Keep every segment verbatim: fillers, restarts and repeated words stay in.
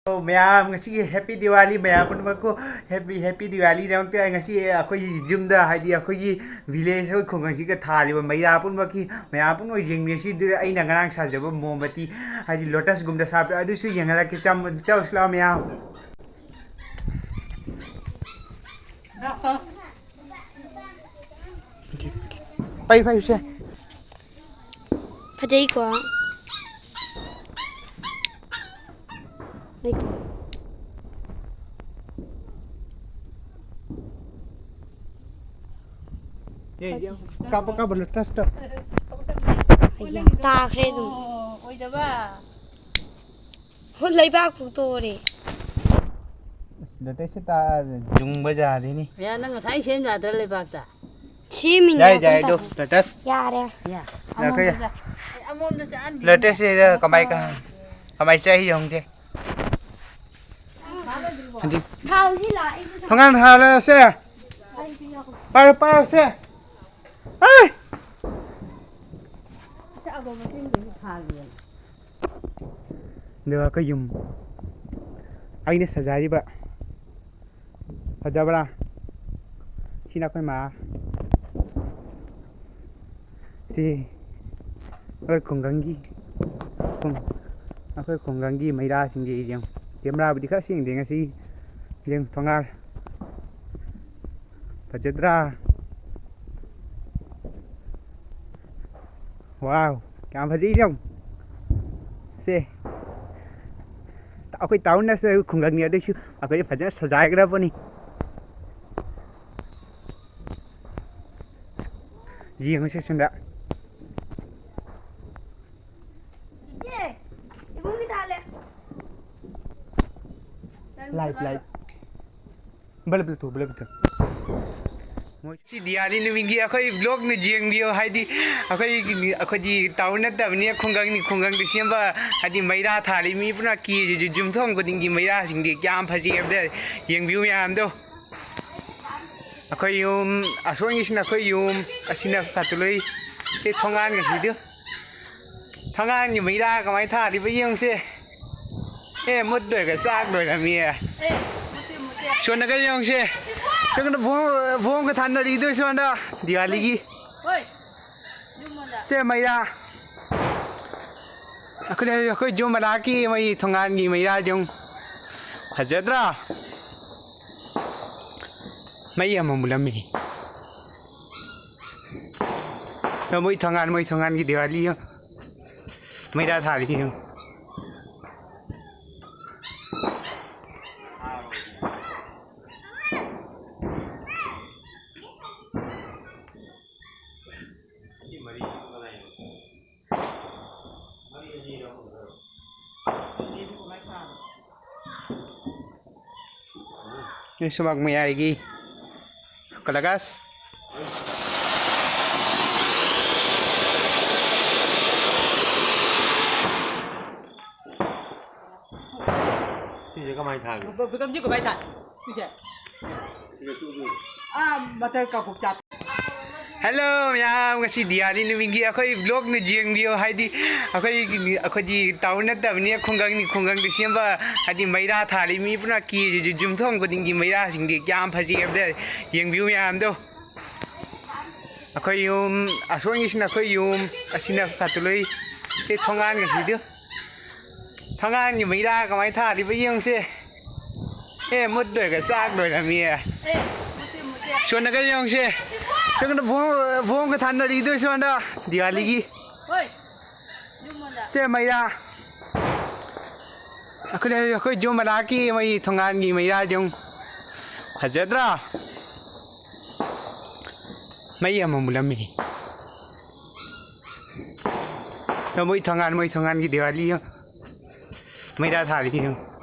ꯑꯣ, ꯃꯌꯥꯝ, ꯉꯁꯤꯒꯤ Happy Diwali, ꯃꯌꯥꯝ ꯄꯨꯝꯅꯃꯛꯄꯨ Happy, Happy Diwali ꯗꯃꯛꯇ ꯉꯁꯤ ꯑꯩꯈꯣꯏꯒꯤ ꯌꯨꯝꯗ, ꯍꯥꯏꯗꯤ ꯑꯩꯈꯣꯏꯒꯤ village, ꯑꯩꯈꯣꯏ ꯈꯨꯡꯒꯪꯁꯤꯒ ꯊꯥꯜꯂꯤꯕ ꯃꯩꯔꯥ ꯄꯨꯝꯅꯃꯛꯀꯤ ꯃꯌꯥꯝ ꯄꯨꯝꯅꯃꯛ ꯌꯦꯡꯃꯤꯟꯅꯁꯤ꯫ ꯑꯗꯨ ꯑꯩꯅ ꯉꯔꯥꯡ ꯁꯥꯖꯕ ꯃꯣꯝꯕꯇꯤ, ꯍꯥꯏꯗꯤ lotus ꯒꯨꯝꯗ ꯁꯥꯕꯗꯣ, ꯑꯗꯨꯁꯨ ꯌꯦꯡꯍꯜꯂꯛꯀꯦ꯫ ꯆꯝ-, ꯆꯧꯁꯤ ꯂꯥꯎ ꯃꯌꯥꯝ꯫ ꯄꯩ, ꯄꯩ, ꯁꯦ꯫ ꯐꯖꯩꯀꯣ꯫ ꯀꯥꯞꯄ, ꯀꯥꯞꯄ, ꯅꯠꯇ꯭ꯔꯁꯇ꯫ ꯑꯌꯥ, ꯇꯥꯈ꯭ꯔꯦ ꯑꯗꯨꯝ꯫ ꯑꯣ, ꯑꯣꯏꯗꯕ꯫ ꯍꯣ, ꯂꯩꯕꯥꯛ ꯐꯨꯛꯇꯣꯛꯑꯣꯔꯦ꯫ ꯑꯁ, ꯂꯣꯇꯁꯁꯦ ꯇꯥ-, ꯌꯨꯡꯕ ꯌꯥꯗꯦꯅꯦ꯫ ꯌꯥ, ꯅꯪ ꯉꯁꯥꯏ ꯁꯦꯝ ꯌꯥꯗ꯭ꯔꯥ ꯂꯩꯕꯥꯛꯇ? ꯁꯦꯝꯃꯤꯅꯦ ꯌꯥꯏ, ꯌꯥꯏ, ꯑꯩꯈꯣꯏꯅ ꯑꯗꯨ ꯇꯥꯗꯦ꯫ ꯂꯣꯇꯁ꯫ ꯌꯥꯔꯦ꯫ ꯌꯥ, ꯂꯣꯇꯁ꯫ ꯑꯃꯣꯝꯗꯁꯨ ꯑꯍꯟꯕꯤ꯫ ꯂꯣꯇꯁꯁꯤꯗ ꯀꯃꯥꯏ ꯀ-, ꯀꯃꯥꯏ ꯆꯥꯏ ꯌꯦꯡꯉꯨꯁꯦ꯫ ꯍꯟꯖꯤꯟ꯫ ꯊꯥꯎꯁꯤ ꯂꯥꯛꯏ꯫ ꯊꯣꯡꯒꯥꯟ ꯍꯥꯜꯂꯁꯦ꯫ ꯄꯥꯏꯔꯣ, ꯄꯥꯏꯔꯣꯁꯦ꯫ ꯑꯩ! ꯑꯗꯨꯒ ꯑꯩꯈꯣꯏ ꯌꯨꯝ꯫ ꯑꯩꯅ ꯁꯥꯖꯔꯤꯕ꯫ ꯐꯖꯕ꯭ꯔꯥ? ꯁꯤꯅ ꯑꯩꯈꯣꯏ ꯃꯥ꯫ ꯁꯤ ꯑꯩꯈꯣꯏ ꯈꯨꯡꯒꯪꯒꯤ, ꯈꯨꯡ-, ꯑꯩꯈꯣꯏ ꯈꯨꯡꯒꯪꯒꯤ ꯃꯩꯔꯥꯁꯤꯡꯁꯦ ꯌꯦꯡꯉꯨ꯫ ꯀꯦꯃꯦꯔꯥꯕꯨꯗꯤ ꯈꯔ ꯁꯦꯡꯗꯦ ꯉꯁꯤ꯫ ꯌꯦꯡꯉꯨ ꯊꯣꯡꯒꯥꯜ꯫ ꯐꯖꯗ꯭ꯔꯥ? Wow! ꯀꯌꯥꯝ ꯐꯖꯩ ꯌꯦꯡꯉꯨ꯫ ꯁꯦ꯫ ꯑꯩꯈꯣꯏ town ꯅꯠꯇ꯭ꯔꯁꯨ ꯈꯨꯡꯒꯪꯅꯤ, ꯑꯗꯨꯏꯁꯨ ꯑꯩꯈꯣꯏꯗꯤ ꯐꯖꯅ ꯁꯖꯥꯏꯈ꯭ꯔꯕꯅꯤ꯫ ꯌꯦꯡꯉꯨꯁꯦ ꯁꯣꯝꯗ꯫ ꯏꯆꯦ, ꯏꯕꯨꯡꯒꯤ ꯊꯥꯜꯂꯦ꯫ Light, light꯫ ꯕꯂꯞ ꯂꯧꯊꯣꯛ, ꯕꯂꯞ ꯂꯧꯊꯣꯛ꯫ ꯁꯤ ꯗꯤꯋꯥꯂꯤ ꯅꯨꯃꯤꯠꯀꯤ ꯑꯩꯈꯣꯏ vlogꯅ ꯌꯦꯡꯕꯤꯌꯣ, ꯍꯥꯏꯗꯤ ꯑꯩꯈꯣꯏ, ꯑꯩꯈꯣꯏꯗꯤ town ꯅꯠꯇꯕꯅꯤꯅ ꯈꯨꯡꯒꯪꯅꯤ, ꯈꯨꯡꯒꯪꯗ ꯁꯦꯝꯕ ꯍꯥꯏꯗꯤ ꯃꯩꯔꯥ ꯊꯥꯜꯂꯤ ꯃꯤ ꯄꯨꯟꯅ ꯀꯦ ꯌꯨꯝꯊꯣꯡ ꯈꯨꯗꯤꯡꯒꯤ ꯃꯩꯔꯥꯁꯤꯡꯗꯤ ꯀꯌꯥꯝ ꯐꯖꯩ ꯍꯥꯏꯕꯗ ꯌꯦꯡꯕꯤꯌꯨ ꯃꯌꯥꯝꯗꯣ꯫ ꯑꯩꯈꯣꯏ ꯌꯨꯝ ꯑꯁꯣꯝꯒꯤꯁꯤꯅ ꯑꯩꯈꯣꯏ ꯌꯨꯝ, ꯑꯁꯤꯅ ꯀꯥꯇꯨꯂꯣꯏ꯫ ꯁꯤ ꯊꯣꯡꯒꯥꯟꯒꯤꯁꯤꯗꯨ, ꯊꯣꯡꯒꯥꯟꯒꯤ ꯃꯩꯔꯥ ꯀꯃꯥꯏꯅ ꯊꯥꯜꯂꯤꯕ ꯌꯦꯡꯉꯨꯁꯦ꯫ ꯑꯦ, ꯃꯨꯠ ꯂꯣꯏꯒ ꯆꯥꯛ ꯂꯣꯏꯔꯝꯃꯤꯌꯦ꯫ ꯁꯣꯟꯅꯒ ꯌꯦꯡꯉꯨꯁꯦ꯫ ꯁꯣꯝꯗ ꯕꯣꯝ, ꯕꯣꯝꯒ ꯊꯥꯅꯔꯤꯗꯣ ꯁꯣꯝꯗ꯫ ꯗꯤꯋꯥꯂꯤꯒꯤ꯫ ꯁꯦ ꯃꯩꯔꯥ꯫ ꯑꯩꯈꯣꯏ, ꯑꯩꯈꯣꯏ ꯖꯨ ꯃꯅꯥꯛꯀꯤ ꯃꯣꯏ ꯊꯣꯡꯒꯥꯟꯒꯤ ꯃꯩꯔꯥ ꯌꯦꯡꯉꯨ꯫ ꯐꯖꯗ꯭ꯔꯥ? ꯃꯩ ꯑꯃ ꯃꯨꯠꯂꯝꯃꯤ꯫ ꯃꯣꯏ ꯊꯣꯡꯒꯥꯟ, ꯃꯣꯏ ꯊꯣꯡꯒꯥꯟꯒꯤ ꯗꯤꯋꯥꯂꯤ ꯌꯦꯡꯉꯨ꯫ ꯃꯩꯔꯥ ꯊꯥꯜꯂꯤ ꯌꯦꯡꯉꯨ꯫ ꯁꯨꯃꯥꯡ ꯃꯌꯥꯏꯒꯤ ꯀꯂꯒꯥꯁ꯫ ꯁꯤꯁꯦ ꯀꯃꯥꯏꯅ ꯊꯥꯒꯦ? ꯕꯤꯀꯝꯖꯤꯠ ꯀꯃꯥꯏꯅ ꯊꯥꯏ? ꯁꯤꯁꯦ? ꯁꯤꯗ ꯆꯨ-, ꯆꯨ꯫ ꯑꯥ, ꯃꯊꯛ ꯀꯥꯡꯄꯣꯛ ꯆꯥꯛ꯫ ꯍꯜꯂꯣ ꯃꯌꯥꯝ, ꯉꯁꯤ ꯗꯤꯋꯥꯂꯤ ꯅꯨꯃꯤꯠꯀꯤ ꯑꯩꯈꯣꯏ ꯕ꯭ꯂꯣꯛꯅ ꯌꯦꯡꯕꯤꯌꯨ, ꯍꯥꯏꯗꯤ ꯑꯩꯈꯣꯏ, ꯑꯩꯈꯣꯏꯗꯤ ꯇꯥꯎꯟ ꯅꯠꯇꯕꯅꯤꯅ ꯈꯨꯡꯒꯪꯅꯤ, ꯈꯨꯡꯒꯪꯗ ꯁꯦꯝꯕ ꯍꯥꯏꯗꯤ ꯃꯩꯔꯥ ꯊꯥꯜꯂꯤ ꯃꯤ ꯄꯨꯟꯅ ꯀꯦ ꯌꯨꯝꯊꯣꯡ ꯈꯨꯗꯤꯡꯒꯤ ꯃꯩꯔꯥꯁꯤꯡꯗꯤ ꯀꯌꯥꯝ ꯐꯖꯩ ꯍꯥꯏꯕꯗ ꯌꯦꯡꯕꯤꯌꯨ ꯃꯌꯥꯝꯗꯣ꯫ ꯑꯩꯈꯣꯏ ꯌꯨꯝ ꯑꯁꯣꯝꯒꯤꯁꯤꯅ ꯑꯩꯈꯣꯏ ꯌꯨꯝ, ꯑꯁꯤꯅ ꯀꯥꯇꯨꯂꯩ꯫ ꯁꯤ ꯊꯣꯡꯒꯥꯟꯒ ꯁꯤꯗꯨ꯫ ꯊꯣꯡꯒꯥꯟꯒꯤ ꯃꯩꯔꯥ ꯀꯃꯥꯏꯅ ꯊꯥꯜꯂꯤꯕ ꯌꯦꯡꯉꯨꯁꯦ꯫ ꯑꯦ, ꯃꯨꯠ ꯂꯣꯏꯒ ꯆꯥꯛ ꯂꯣꯏꯔꯝꯃꯤꯌꯦ꯫ ꯁꯣꯝꯗꯒ ꯌꯦꯡꯉꯨꯁꯦ꯫ ꯁꯣꯝꯗ ꯕꯣꯝ, ꯕꯣꯝꯒ ꯊꯥꯅꯔꯤꯗꯣ ꯁꯣꯝꯗ ꯗꯤꯋꯥꯂꯤꯒꯤ꯫ ꯁꯦ ꯃꯩꯔꯥ꯫ ꯑꯩꯈꯣꯏ, ꯑꯩꯈꯣꯏ ꯖꯨ ꯃꯅꯥꯛꯀꯤ ꯃꯣꯏ ꯊꯣꯡꯒꯥꯟꯒꯤ ꯃꯩꯔꯥ ꯌꯦꯡꯉꯨ꯫ ꯐꯖꯗ꯭ꯔꯥ? ꯃꯩ ꯑꯃ ꯃꯨꯠꯂꯝꯃꯤ꯫ ꯃꯣꯏ ꯊꯣꯡꯒꯥꯟ, ꯃꯣꯏ ꯊꯣꯡꯒꯥꯟꯒꯤ ꯗꯤꯋꯥꯂꯤ ꯌꯦꯡꯉꯨ꯫ ꯃꯩꯔꯥ ꯊꯥꯜꯂꯤ ꯌꯦꯡꯉꯨ꯫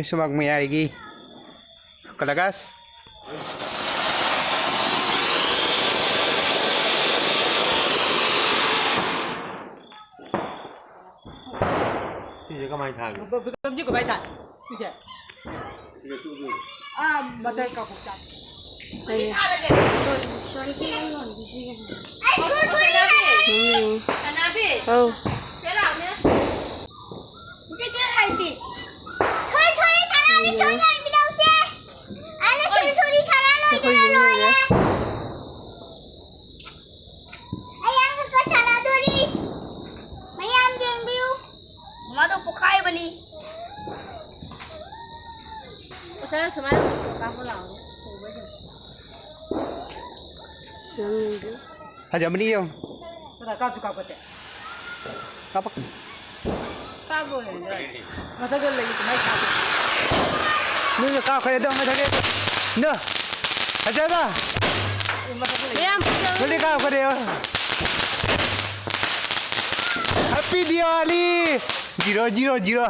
ꯁꯨꯃꯥꯡ ꯃꯌꯥꯏꯒꯤ ꯀꯂꯒꯥꯁ꯫ ꯁꯤꯁꯦ ꯀꯃꯥꯏꯅ ꯊꯥꯒꯦ? ꯕꯤꯀ꯭ꯔꯝꯖꯤꯠ ꯀꯃꯥꯏꯅ ꯊꯥꯏ? ꯁꯤꯁꯦ? ꯁꯤꯁꯦ ꯇꯨ ꯇꯨ꯫ ꯑꯥ, ꯃꯇꯔ ꯀꯥꯞꯄꯣꯛ ꯆꯥ꯫ ꯑꯩ ꯁꯣꯔꯤ, ꯁꯣꯔꯤ ꯀꯦꯛ ꯑꯃ ꯂꯣꯟꯕꯤꯗ꯭ꯔꯤ꯫ ꯑꯩ ꯁꯣꯔꯤ, ꯁꯣꯔꯤ ꯍꯥꯏꯔꯦ꯫ ꯎꯝ꯫ ꯁꯅꯥꯕꯤ꯫ ꯑꯧ꯫ ꯁꯦ ꯂꯥꯛꯑꯣꯅꯦ꯫ ꯁꯤ ꯀꯦꯛ ꯂꯩꯇꯦ꯫ ꯁꯣꯔꯤ, ꯁꯣꯔꯤ, ꯁꯅꯥꯕꯤ, ꯁꯣꯔꯤ ꯍꯥꯏꯕꯤꯔꯛꯎꯁꯦ꯫ ꯑꯩꯅ ꯁꯣꯔꯤ, ꯁꯣꯔꯤ ꯁꯅꯥ ꯂꯣꯏꯗꯅ ꯑꯩꯈꯣꯏ ꯌꯨꯝ ꯂꯣꯏꯔꯦ꯫ ꯂꯩꯔꯦ꯫ ꯑꯩ ꯑꯃꯈꯛꯀ ꯁꯥꯟꯅꯗꯣꯔꯤ꯫ ꯃꯌꯥꯝ ꯌꯦꯡꯕꯤꯌꯨ꯫ ꯃꯃꯥꯗꯣ ꯄꯣꯛꯈꯥꯏꯕꯅꯤ꯫ ꯄꯩꯁꯥ ꯌꯥꯝ ꯁꯨꯃꯥꯏꯅ ꯀꯥꯞꯄ ꯂꯥꯛꯑꯣ꯫ ꯎꯕ꯭ꯔꯥ ꯌꯦꯡꯉꯣ꯫ ꯐꯖꯕꯅꯤ ꯌꯦꯡꯉꯣ꯫ ꯀꯅꯥ ꯀꯥꯞꯁꯨ ꯀꯥꯞꯄꯠꯇꯦ꯫ ꯀꯥꯞꯄꯛ꯫ ꯀꯥꯞꯄꯣꯏ꯫ ꯃꯊꯛꯇ ꯂꯩ ꯀꯃꯥꯏꯅ ꯀꯥꯞꯄ? ꯅꯣꯏꯅ ꯀꯥꯞꯈ꯭ꯔꯦ ꯑꯗꯣ ꯃꯊꯛꯇ꯫ ꯅꯣ꯫ ꯐꯖꯕ꯫ ꯃꯌꯥꯝ ꯐꯖꯕ꯫ ꯅꯣꯏꯗꯤ ꯀꯥꯞꯈ꯭ꯔꯦ꯫ Happy Diwali! Zero, zero, zero.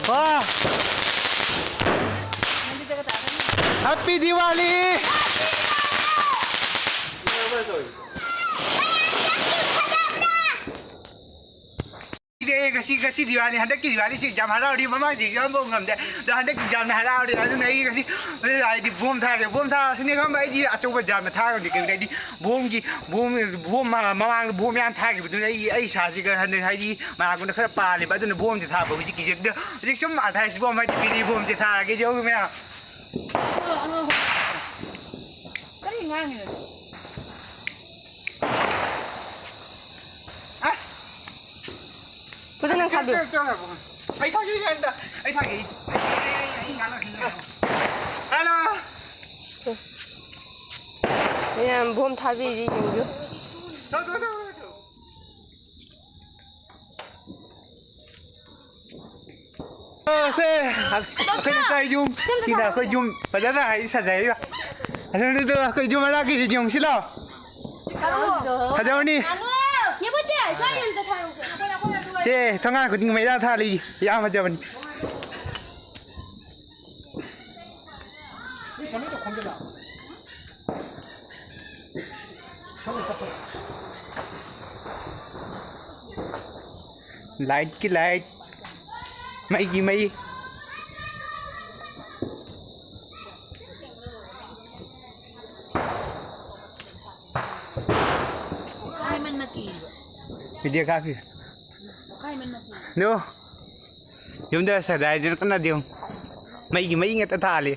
ꯋꯥ! Happy Diwali! ꯏꯗꯦ, ꯉꯁꯤ, ꯉꯁꯤ ꯗꯤꯋꯥꯂꯤ, ꯍꯟꯗꯛꯀꯤ ꯗꯤꯋꯥꯂꯤꯁꯤ ꯌꯥꯝ ꯍꯔꯥꯎꯔꯤ, ꯃꯃꯥꯡꯗꯤ ꯌꯥꯎꯕ ꯉꯝꯗꯦ, ꯑꯗꯣ ꯍꯟꯗꯛꯇꯤ ꯌꯥꯝꯅ ꯍꯔꯥꯎꯔꯤ꯫ ꯑꯗꯨꯅ ꯑꯩ ꯉꯁꯤ, ꯍꯥꯏꯗꯤ, ꯕꯣꯝ ꯊꯥꯔꯦ, ꯕꯣꯝ ꯊꯥꯔꯁꯨꯅꯦ ꯈꯪꯕ, ꯑꯩꯗꯤ ꯑꯆꯧꯕ ꯌꯥꯝꯅ ꯊꯥꯔꯨꯗꯦ, ꯀꯩꯒꯤꯅꯣ ꯍꯥꯏꯗꯤ ꯕꯣꯝꯒꯤ, ꯕꯣꯝ, ꯕꯣꯝ ꯃ-, ꯃꯃꯥꯡꯗ ꯕꯣꯝ ꯌꯥꯝ ꯊꯥꯈꯤꯕꯗꯨꯅ ꯑꯩ, ꯑꯩ ꯏꯁꯥꯁꯤꯒ ꯍꯟꯗꯛ, ꯍꯥꯏꯗꯤ, ꯃꯅꯥꯀꯣꯡꯗ ꯈꯔ ꯄꯥꯜꯂꯦꯕ, ꯑꯗꯨꯅ ꯕꯣꯝꯁꯦ ꯊꯥꯕ ꯍꯧꯖꯤꯛꯀꯤꯁꯦ꯫ ꯑꯗꯣ ꯍꯧꯖꯤꯛ ꯁꯨꯝ ꯑꯊꯥꯏꯁꯤ ꯕꯣꯝ ꯍꯥꯏꯗꯤ ꯕꯤꯔꯤ ꯕꯣꯝꯁꯦ ꯊꯥꯔꯒꯦ, ꯌꯧꯔꯨ ꯃꯌꯥꯝ꯫ ꯀꯔꯤ ꯉꯥꯡꯉꯤꯅꯣ? ꯑꯁ! ꯐꯖꯅ ꯊꯥꯕꯤꯌꯨ꯫ ꯆꯠ, ꯆꯠ, ꯆꯠ꯫ ꯑꯩ ꯊꯥꯒꯦ, ꯑꯩ ꯊꯥꯒꯦ꯫ ꯑꯩ, ꯑꯩ, ꯑꯩ, ꯑꯩ ꯉꯥꯡꯉꯛꯈꯤꯒꯦ꯫ ꯍꯜꯂꯣ꯫ ꯃꯌꯥꯝ ꯕꯣꯝ ꯊꯥꯕꯤꯔꯤ, ꯌꯦꯡꯕꯤꯌꯨ꯫ ꯊꯧ, ꯊꯧ, ꯊꯧ, ꯊꯧ꯫ ꯑ, ꯁꯦ, ꯑꯩꯈꯣꯏ ꯂꯩꯀꯥꯏ ꯌꯨꯝ, ꯁꯤꯅ ꯑꯩꯈꯣꯏ ꯌꯨꯝ ꯐꯖꯅ ꯍꯥꯏ ꯁꯥꯖꯩꯕ꯫ ꯑꯁꯣꯝꯗꯨꯗ ꯑꯩꯈꯣꯏ ꯌꯨꯝ ꯃꯅꯥꯛꯀꯤꯁꯤ ꯌꯦꯡꯉꯨꯁꯤ ꯂꯥꯎ꯫ ꯐꯖꯕꯅꯤ꯫ ꯁꯦ, ꯊꯣꯡꯒꯥꯟ ꯈꯨꯗꯤꯡ ꯃꯩꯔꯥ ꯊꯥꯜꯂꯤ꯫ ꯌꯥꯝ ꯐꯖꯕꯅꯤ꯫ Lightꯀꯤ light, ꯃꯩꯒꯤ ꯃꯩ꯫ ꯀꯥꯏꯃꯟꯅ ꯀꯤꯕ꯫ Video ꯀꯥꯞꯄꯤ꯫ ꯀꯥꯏꯃꯟꯅ ꯀꯤꯕ꯫ No꯫ ꯌꯨꯝꯗ ꯁꯖꯥꯏꯗꯨꯅ ꯀꯟꯅ ꯌꯦꯡꯉꯨ꯫ ꯃꯩꯒꯤ ꯃꯩ ꯉꯥꯛꯇ ꯊꯥꯜꯂꯤ꯫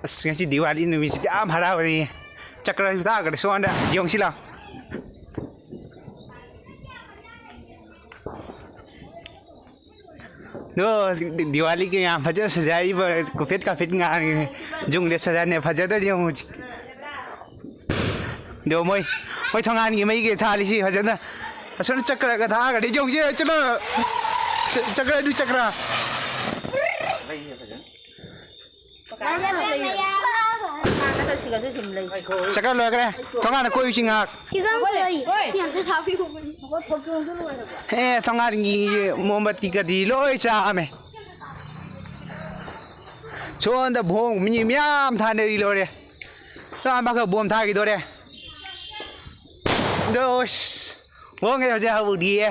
ꯑꯁ, ꯉꯁꯤ ꯗꯤꯋꯥꯂꯤ ꯅꯨꯃꯤꯠꯁꯤꯗꯤ ꯌꯥꯝ ꯍꯔꯥꯎꯔꯤ꯫ ꯆꯀ꯭ꯔꯁꯨ ꯊꯥꯈ꯭ꯔꯦ ꯁꯣꯝꯗ, ꯌꯦꯡꯉꯨꯁꯤ ꯂꯥꯎ꯫ ꯅꯣ, ꯗꯤ-, ꯗꯤꯋꯥꯂꯤꯒꯤ ꯌꯥꯝ ꯐꯖꯅ ꯁꯖꯥꯏꯔꯤꯕ ꯀꯨꯐꯦꯠ ꯀꯥꯐꯦꯠ ꯉꯥꯡꯉꯤ꯫ ꯌꯨꯝꯗ ꯁꯖꯥꯅꯦ ꯐꯖꯗ꯭ꯔꯗꯤ ꯌꯦꯡꯉꯨ ꯍꯧꯖꯤꯛ꯫ ꯑꯗꯣ ꯃꯣꯏ, ꯃꯣꯏ ꯊꯣꯡꯒꯥꯟꯒꯤ ꯃꯩꯒꯤ ꯊꯥꯜꯂꯤꯁꯤ ꯐꯖꯅ꯫ ꯑꯁꯣꯝꯗ ꯆꯀ꯭ꯔꯒ ꯊꯥꯈ꯭ꯔꯗꯤ ꯌꯦꯡꯉꯨꯁꯤ, ꯆꯠꯂꯣ꯫ ꯆ-, ꯆꯀ꯭ꯔ ꯑꯗꯨ ꯆꯀ꯭ꯔ꯫ ꯆꯀ꯭ꯔ ꯂꯣꯏꯈ꯭ꯔꯦ꯫ ꯊꯣꯡꯒꯥꯟꯗ ꯀꯣꯏꯔꯨꯁꯤ ꯉꯥꯏꯍꯥꯛ꯫ ꯁꯤꯒ ꯍꯣꯏ, ꯍꯣꯏ꯫ ꯁꯤ ꯑꯝꯇ ꯊꯥꯕꯤꯌꯨ꯫ ꯑꯦ, ꯊꯣꯡꯒꯥꯟꯒꯤ ꯃꯣꯝꯕꯇꯤꯒꯗꯤ ꯂꯣꯏ ꯆꯥꯛꯑꯝꯃꯦ꯫ ꯁꯣꯝꯗ ꯕꯣꯝ ꯃꯤ ꯃꯌꯥꯝ ꯊꯥꯅꯔꯤ ꯂꯣꯏꯔꯦ꯫ ꯑꯃꯈꯛ ꯕꯣꯝ ꯊꯥꯈꯤꯗꯣꯔꯦ꯫ ꯑꯗꯣ, ꯑꯁ, ꯕꯣꯝꯒ ꯍꯧꯖꯤꯛ ꯍꯧꯗ꯭ꯔꯤꯌꯦ꯫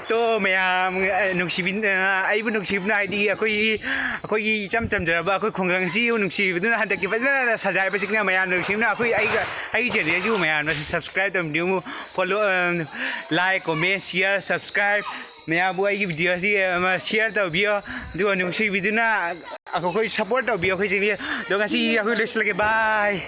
ꯇꯣ ꯃꯌꯥꯝ, ꯑ, ꯅꯨꯡꯁꯤꯕꯤ-, ꯑ, ꯑꯩꯕꯨ ꯅꯨꯡꯁꯤꯕꯤꯅ, ꯍꯥꯏꯗꯤ ꯑꯩꯈꯣꯏꯒꯤ, ꯑꯩꯈꯣꯏꯒꯤ ꯏꯆꯝ ꯆꯝꯖꯔꯕ ꯑꯩꯈꯣꯏ ꯈꯨꯡꯒꯪꯁꯤꯕꯨ ꯅꯨꯡꯁꯤꯕꯤꯗꯨꯅ ꯍꯟꯗꯛꯀꯤ ꯐꯖꯅ ꯁꯖꯥꯏꯕꯁꯤꯅ ꯃꯌꯥꯝꯅ ꯅꯨꯡꯁꯤꯕꯤꯅ ꯑꯩꯈꯣꯏ, ꯑꯩꯒ, ꯑꯩꯒꯤ channelꯁꯤꯕꯨ ꯃꯌꯥꯝꯅꯁꯨ subscribe ꯇꯧꯕꯤꯌꯨ, follow, ꯑ, like, comment, share, subscribe꯫ ꯃꯌꯥꯝꯕꯨ ꯑꯩꯒꯤ videoꯁꯤ, ꯑ, share ꯇꯧꯕꯤꯌꯣ, ꯑꯗꯨꯒ ꯅꯨꯡꯁꯤꯕꯤꯗꯨꯅ ꯑꯩꯈꯣꯏ support ꯇꯧꯕꯤꯌꯣ ꯑꯩꯈꯣꯏ channelꯁꯦ꯫ ꯑꯗꯣ ꯉꯁꯤ ꯑꯩꯈꯣꯏ ꯂꯣꯏꯁꯤꯜꯂꯒꯦ, bye꯫